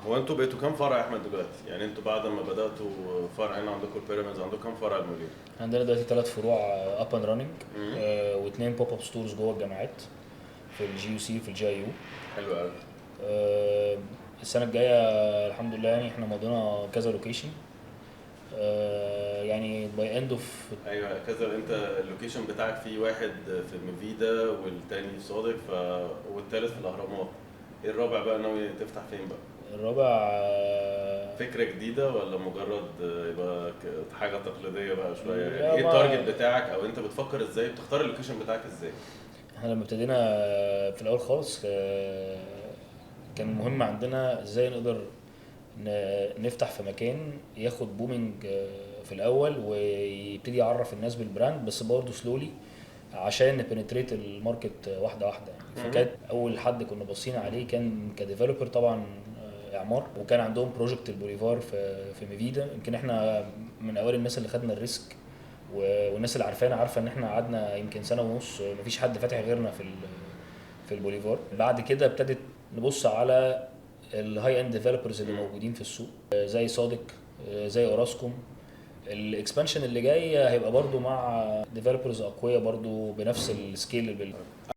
هو انتوا بقيتوا كام فرع يا احمد دلوقتي؟ يعني انتوا بعد ما بداتوا فرع هنا عندكم البيراميدز، عندكم كام فرع المولين؟ عندنا دلوقتي ثلاث فروع up and running واثنين pop up stores جوه الجامعات في ال GUC، في ال GIU. حلو قوي. السنة الجاية الحمد لله يعني احنا مضينا كذا location، يعني by end of ايوه كذا. انت ال location بتاعك فيه واحد في ميفيدا والتاني في صادق والتالت في الاهرامات. ايه الرابع بقى؟ ناوي تفتح فين بقى؟ الرابع فكرة جديدة ولا مجرد يبقى حاجة تقليدية بقى شويه؟ لا، يعني ايه ال target بتاعك او انت بتفكر ازاي، بتختار ال location بتاعك ازاي؟ احنا لما ابتدينا في الاول خالص كان مهم عندنا ازاي نقدر نفتح في مكان ياخد booming في الاول ويبتدي يعرف الناس بال brand، بس برضه slowly عشان ن penetrate ال market واحدة واحدة يعني. فكانت اول حد كنا باصين عليه كان ك developer طبعا اعمار، وكان عندهم project البوليفار في ميفيدا. يمكن احنا من اوائل الناس اللي خدنا ال risk، والناس اللي عارفانا عارفه ان احنا قعدنا يمكن سنة ونص مفيش حد فاتح غيرنا في البوليفار. بعد كده ابتدت نبص على ال high end developers اللي موجودين في السوق زي صادق، زي اوراسكوم. ال expansion اللي جاي هيبقى برضو مع developers اقوياء برضو بنفس ال scale.